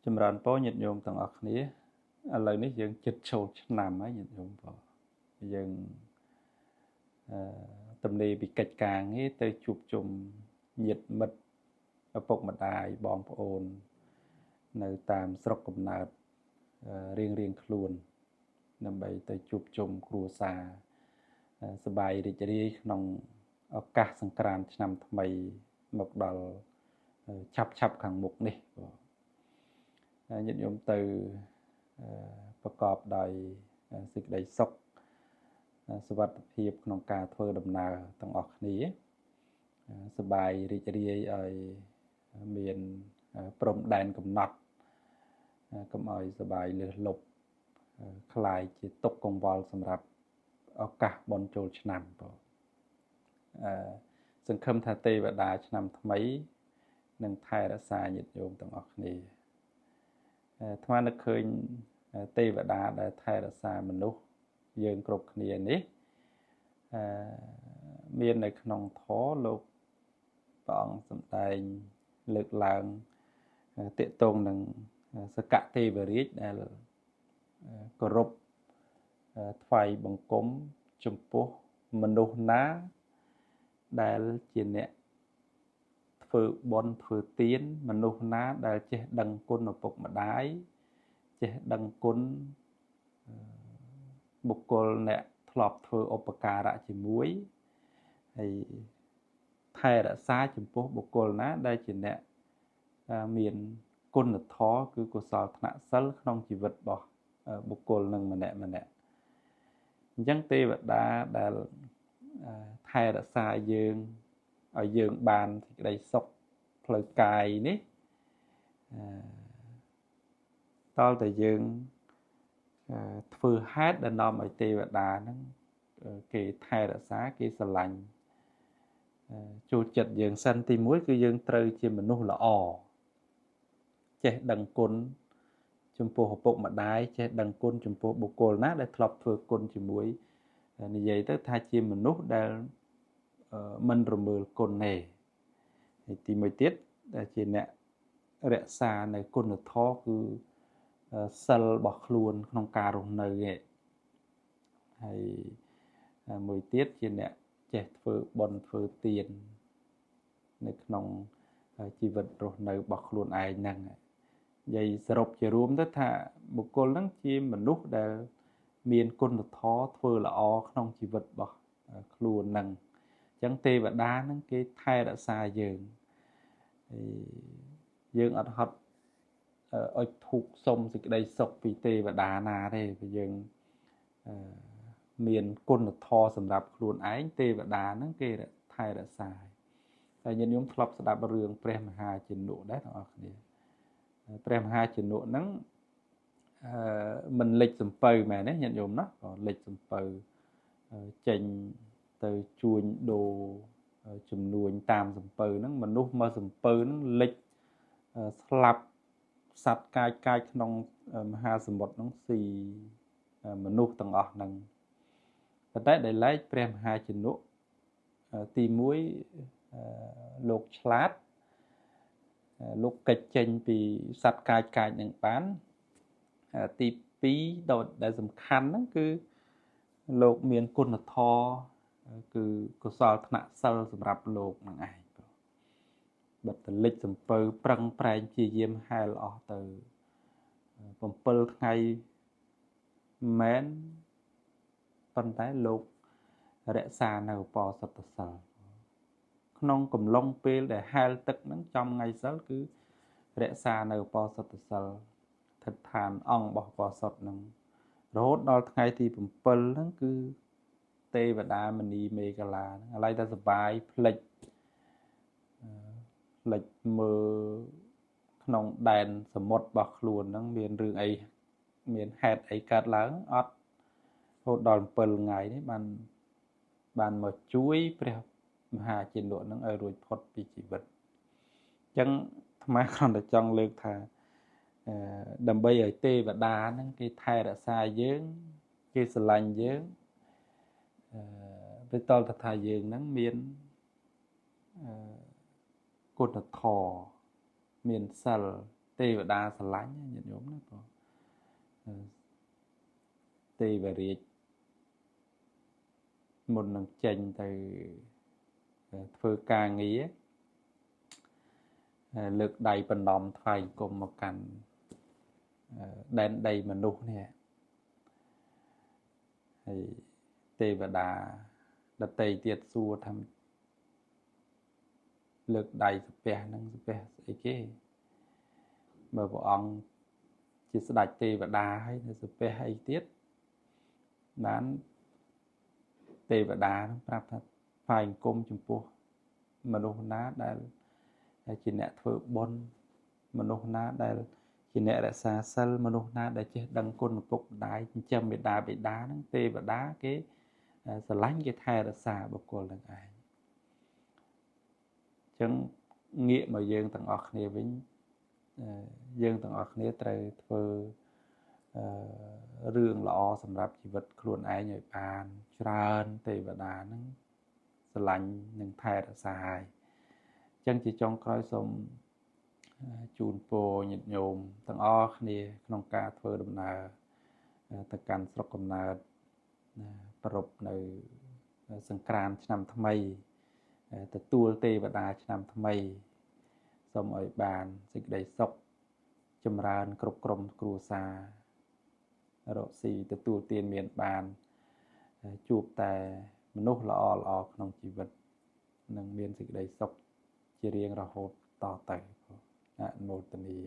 ចម្រើនពរញាតិញោមទាំងអស់គ្នាឥឡូវនេះយើងជិតចូលឆ្នាំហើយញាតិញោមបងយើងទំនេរពីកិច្ចការងារទៅជួបជុំញាតិមិត្តឪពុកម្ដាយបងប្អូននៅតាមស្រុកកំណើតរៀងរៀងខ្លួនដើម្បីទៅជួបជុំគ្រួសារសប្បាយរីករាយក្នុងឱកាសសង្ក្រាន្តឆ្នាំថ្មីមកដល់ឆាប់ឆាប់ខាងមុខនេះបងញាតិញោមទៅប្រកបដោយសេចក្តីសុខសុវត្ថិភាពក្នុងការធ្វើដំណើរទាំងអស់គ្នាសប្បាយរីករាយឲ្យមានព្រំដែនកំណត់កុំឲ្យសប្បាយលើសលប់คล้ายជាទុកកង្វល់សម្រាប់ឱកាសបុណ្យចូលឆ្នាំបងសង្ឃឹមថាទេវតាឆ្នាំថ្មីនឹងថែរក្សាញាតិញោមទាំងអស់គ្នាអាត្មានឹកឃើញទេវតាដែលថែរក្សាមនុស្សយើងគ្រប់គ្នានេះមាននៅក្នុងធម៌លោកព្រះអង្គសម្ដែងលើកឡើងទាក់ទងនឹងសកទេវរាជដែលគោរពថ្វាយបង្គំចំពោះមនុស្សណាដែលជាអ្នកធ្វើបុណ្យធ្វើទានមនុស្សណាដែលចេះដឹងគុណឪពុកម្ដាយចេះដឹងគុណបុគ្គលអ្នកធ្លាប់ធ្វើឧបការៈជាមួយហើយថែរក្សាចំពោះបុគ្គលណាដែលជាអ្នកមានគុណធម៌គឺកុសលថ្នាក់សិលក្នុងជីវិតរបស់បុគ្គលនឹងម្នាក់ម្នាក់អញ្ចឹងទេវតាដែលថែរក្សាយើងឲ្យយើងបានសេចក្តីសុខផ្លូវកាយនេះតើតែយើងធ្វើហេតុដែលនាំឲ្យទេវតាហ្នឹងគេថែរក្សាគេស្រឡាញ់ចូលចិត្តយើងសិនទី1គឺយើងត្រូវជាមនុស្សល្អចេះដឹងគុណចំពោះឪពុកម្ដាយចេះដឹងគុណចំពោះបុគ្គលណាដែលធ្លាប់ធ្វើគុណជាមួយនិយាយទៅថាជាមនុស្សដែលមិនរមើលគុណទេហើយទីមួយទៀតដែលជាអ្នករក្សានៅគុណធម៌គឺសិលរបស់ខ្លួនក្នុងការរស់នៅឯងហើយមួយទៀតជាអ្នកចេះធ្វើបុណ្យធ្វើទាននៅក្នុងជីវិតរស់នៅរបស់ខ្លួនឯងហ្នឹងនិយាយសរុបជារួមទៅថាបុគ្គលហ្នឹងជាមនុស្សដែលមានគុណធម៌ធ្វើល្អក្នុងជីវិតរបស់ខ្លួនហ្នឹងអញ្ចឹងទេវតាហ្នឹងគេថែរក្សាយើងហើយយើងអត់ហត់អុជធូបសុំសេចក្តីសុខពីទេវតាណាទេព្រោះយើងមានគុណធម៌សម្រាប់ខ្លួនឯងទេវតាហ្នឹងគេថែរក្សាហើយញាតិញោមធ្លាប់ស្ដាប់រឿងព្រះមហាជនុដែរទាំងអស់គ្នាព្រះមហាជនុហ្នឹងមិនលិចសំពៅមែនទេញាតិញោមណាក៏លិចសំពៅចេញទៅជួញដូរចំនួនតាមសំពៅហ្នឹងមនុស្សមកសំពៅហ្នឹងលិចស្លាប់សត្វកាយកាយក្នុងមហាសមុទ្រហ្នឹងស៊ីមនុស្សទាំងអស់ហ្នឹងប៉ុន្តែដែលឡែកព្រះមហាជនុទី1លោកឆ្លាតលោកកិច្ចចេញពីសត្វកាយកាយនឹងបានទី2ដែលសំខាន់ហ្នឹងគឺលោកមានគុណធម៌គឺកុសលថ្នាក់សិលសម្រាប់លោកនឹងឯងបិទតលិចសំពៅប្រឹងប្រែងព្យាយាមហែលអស់ទៅ7ថ្ងៃមែនប៉ុន្តែលោករក្សានៅឧបោសថសិលក្នុងកំឡុងពេលដែលហែលទឹកហ្នឹងចំថ្ងៃសិលគឺរក្សានៅឧបោសថសិលស្ថិតឋានអង្គរបស់ឧបោសថហ្នឹងរហូតដល់ថ្ងៃទី7ហ្នឹងគឺទេវតាមនីមេកលាហ្នឹងឥឡូវតែសបាយផ្លិចផ្លិចមើលក្នុងដែនសមុទ្ររបស់ខ្លួនហ្នឹងមានរឿងអីមានហេតុអីកើតឡើងអត់រហូតដល់7ថ្ងៃនេះបានមកជួយព្រះមហាជនុហ្នឹងឲ្យរួចផុតពីជីវិតអញ្ចឹងអាត្មាគ្រាន់តែចង់លើកថាដើម្បីឲ្យទេវតាហ្នឹងគេថែរក្សាយើងគេស្រឡាញ់យើងវាតលថាយើងហ្នឹងមានគុណធម៌មានសិល ទេវតាស្រឡាញ់ញាតិញោមណាបងទេវរាជមុននឹងចេញទៅធ្វើការងារលើកដៃបណ្ដំថ្វាយគុំមកកាន់ដែនដីមនុស្សនេះហើយទេវតាដតីទៀតសួរថាលើកដៃសាពះហ្នឹងសាពះស្អីគេបើព្រះអង្គជាស្ដេចទេវតាហើយនៅសាពះអីទៀតបានទេវតាហ្នឹងប្រាប់ថាថ្វាយអង្គមចំពោះមនុស្សណាដែលជាអ្នកធ្វើបុណ្យមនុស្សណាដែលជាអ្នករក្សាសិលមនុស្សណាដែលចេះដឹងគុណឪពុកម្ដាយចិញ្ចឹមមេដាបិតាហ្នឹងទេវតាគេស្រឡាញ់គេថែរក្សាបុគ្គលនឹងឯងអញ្ចឹងងាកមកយើងទាំងអស់គ្នាវិញយើងទាំងអស់គ្នាត្រូវធ្វើរឿងល្អសម្រាប់ជីវិតខ្លួនឯងឲ្យបានច្រើនទេវតាហ្នឹងស្រឡាញ់និងថែរក្សាហើយអញ្ចឹងជាចុងក្រោយសូមជូនពរញាតិញោមទាំងអស់គ្នាក្នុងការធ្វើដំណើរទៅកាន់ស្រុកកំណើតប្រារព្ធនៅសង្ក្រាន្តឆ្នាំថ្មីទទួលទេវតាឆ្នាំថ្មីសូមឲ្យបានសេចក្តីសុខចម្រើនគ្រប់ក្រុមគ្រួសាររកស៊ីទទួលទានមានបានជួបតែមនុស្សល្អល្អក្នុងជីវិតនិងមានសេចក្តីសុខជារៀងរហូតតទៅអនុមោទនា